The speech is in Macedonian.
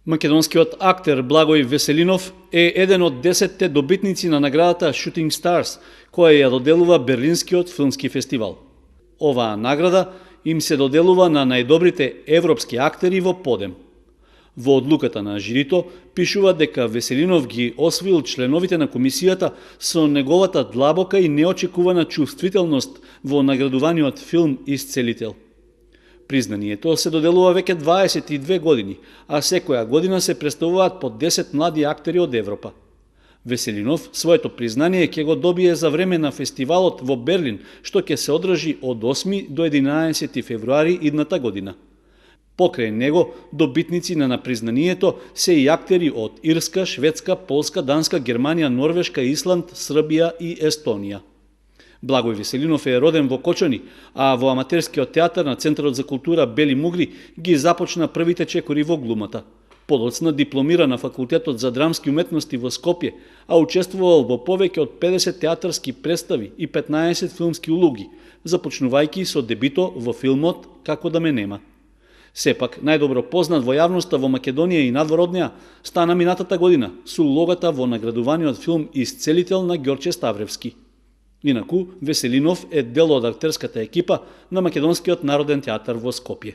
Македонскиот актер Благој Веселинов е еден од 10 добитници на наградата Shooting Stars, која ја доделува Берлинскиот филмски фестивал. Оваа награда им се доделува на најдобрите европски актери во подем. Во одлуката на жирито пишува дека Веселинов ги освоил членовите на комисијата со неговата длабока и неочекувана чувствителност во наградуваниот филм Исцелител. Признанието се доделува веќе 22 години, а секоја година се представуваат по 10 млади актери од Европа. Веселинов своето признание ќе го добие за време на фестивалот во Берлин, што ќе се одржи од 8 до 11 февруари идната година. Покрај него, добитници на признанието се и актери од Ирска, Шведска, Полска, Данска, Германија, Норвешка, Исланд, Србија и Естонија. Благој Веселинов е роден во Кочани, а во аматерскиот театар на Центарот за култура Бели Мугри ги започна првите чекори во глумата. Подоцна дипломира на Факултетот за драмски уметности во Скопје, а учествувал во повеќе од 50 театарски представи и 15 филмски улоги, започнувајќи со дебито во филмот Како да ме нема. Сепак, најдобро познат во јавноста во Македонија и надвор од неа стана минатата година со улогата во наградуваниот филм Исцелител на Ѓорче Ставревски. Инаку, Веселинов е дел од актерската екипа на Македонскиот народен театар во Скопје.